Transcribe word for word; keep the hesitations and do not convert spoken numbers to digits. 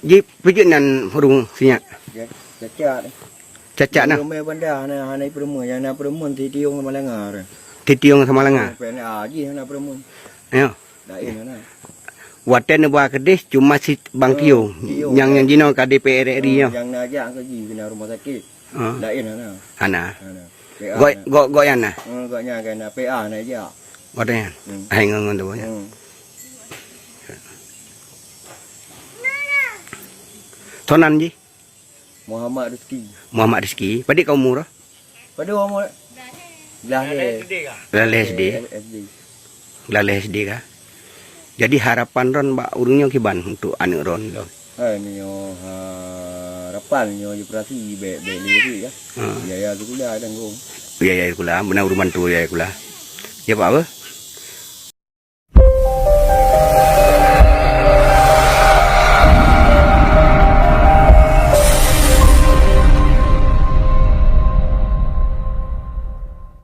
Jipeujeuet nan ureuëng sinyak. Cacak. Cacak na. Ureuëng banda hana, hana peureumeun, nyang na peureumeun Sitiong sama Langa. Sitiong sama Langa. Pena jih hana peureumeun. Ya. Lain hana. Watée neuba keudeh cuma si Bang Tio. Tio. Nyang, nyang jinoe ka D P R R I nyoe. Nyang na jak ke jih kena rumah sakit. Ah. Lain hana. Hana. Hana. P A gok, na. Gok, gok nyang na. Hmm, gok nyang kan na P A na jak. Watée nyan. Hmm. Hai ngon, ngon tu. Hmm. Tonan jih. Muhammad Rizki. Muhammad Rizki. Padit ka umur? Padit umur? Belas lé. Belas lé S D. S D. Belas lé S D ka. Jadi harapan droen bak ureuëng nyoe kiban untuk aneuëk droen lom? Hai nyoe harapan nyoe operasi bek bek lé ya. Ha. Biaya sekolah tanggung. Biaya sekolah, beuna ureuëng bantu biaya sekolah. Ya Pak apa?